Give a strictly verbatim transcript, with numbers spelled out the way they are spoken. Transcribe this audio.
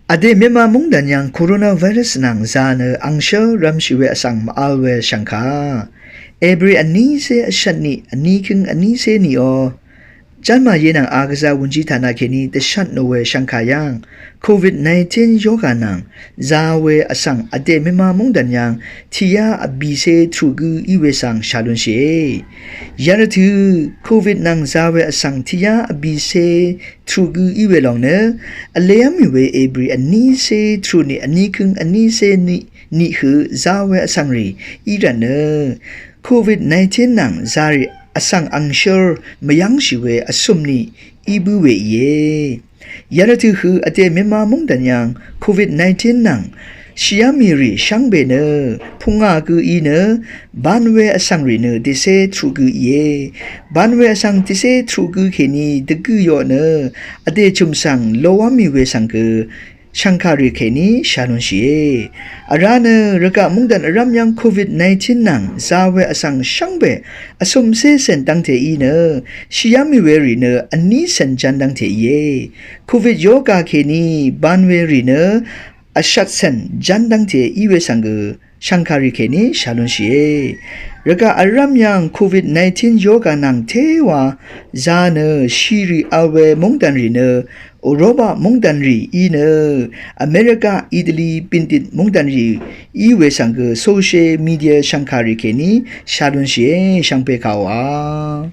Vdè Myanmar móngdàn yv̀ng coronavirus nv̀ng zā nø angshǿl rv̄mshì we vsvng mv-v̄l we shv̀ngkà. April vnícé vshvt niq vníkǿng vnícé niqò, janmàye nv̀ng agvzā wùnji tànà kèní dvshvt nò we shv̀ngkà yv̀ng, covid nineteen yoga nv̀ng zā we vsvng vdè Myanmar móngdàn yv̀ng tìyá vbìcé truq gǿ í we svng shàlunshìe. Yarvtø̀ covid nv̀ng zā we vsvng tìyá vbìcé truq gǿ í we lòng nø, vlev́m mì we April vnícé truq niq vníkǿng vnícé niq, niq høq zā we vsvng rì í rvt nø, covid nineteen nv̀ng zārì vsvng angshǿl mvyv́ngshì we vsø̀m niq í bǿ we íe. Yarvtø̀ høq vdè Myanmar móngdàn yv̀ng covid nineteen nv̀ng shìá mì rì shvngbe nø, pungà gø í nø, ban we vsvng rì nø dècé truq gǿ íe. Ban we vsvng dècé truq gǿ kèní dvgø̀ yoq nø, vdè chø̀m svng lowv́m mì we svng gø shv̀ngkà rì kèní shàlunshìe. Vrá nø rvgaq móngdàn vrv́m yv̀ng covid nineteen nv̀ng zā we vsvng shvngbe vsø̀mcé cèn dv́ngte í nø, shìá mì we rì nø vní cèn ján dv́ngte íe. Covid yoga kèní ban we rì nø vshvt cèn ján dv́ngte í we svng gø shv̀ngkà rì kèní shàlunshìe. Rvgaq vrv́m yv̀ng covid nineteen yoga nv̀ng téwa zā nø shìrì vl we móngdàn rì nø, Europa móngdàn rì í nø, America, Italy, Pindit móngdàn rì í we svng gø social media shv̀ngkà rì kèní shàlunshìe shvngbe kàò a.